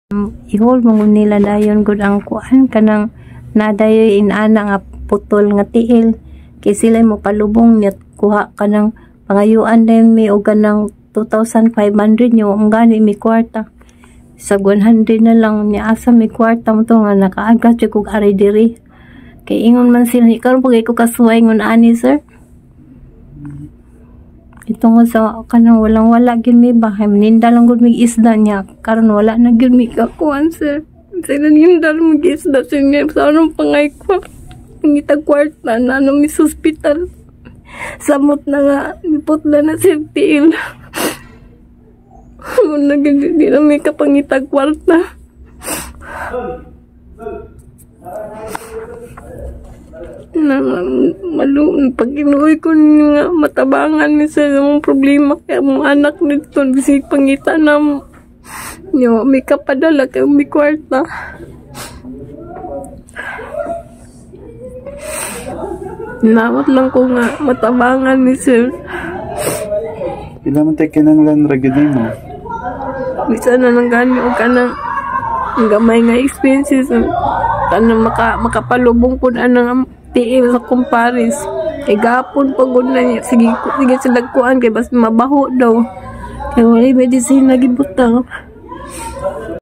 I-hold mo nila dayon gud ang kuan, kanang nadayoy inana nga putol nga tiil, kay sila mo palubong niya, kuha kanang pangayuan dayon mi og kanang 2,500 nyo. Ang gani mi kwarta sa 100 na lang niya. Asa mi kwarta mo to nga nakaagat jud kog ari diri, kay ingon man sila karon pag ko kasuway ngon ani, sir. Ito nga sa kanang walang wala gyud mi ba, kay ninda lang gud mig isda niya. Karon wala na gyud mi kakuan, sir. Sila ninda lang mig isda, sir, niya sa anong pangay ko pangitag kwarta na ano mi sa ospital. Samot na nga niputla na sir tiil. Wala gyud, di na mi kapangitag kwarta na malu. Pag inuwi ko nga matabangan mi sa mong problema, kaya mong anak nito bisig pangita na nyo may kapadala kay may kwarta. Nawat lang ko nga matabangan mi, sir. Pila man tay kinahanglan ra gyud nimo? Bisan na lang gani og kanang gamay nga expenses, kanang makapalubong pud anang tiil sa kumpares. Kay gapon pa gud na niya. Sige, sige sa dagkuan kay basta mabaho daw. Kay wala medisina gibutang.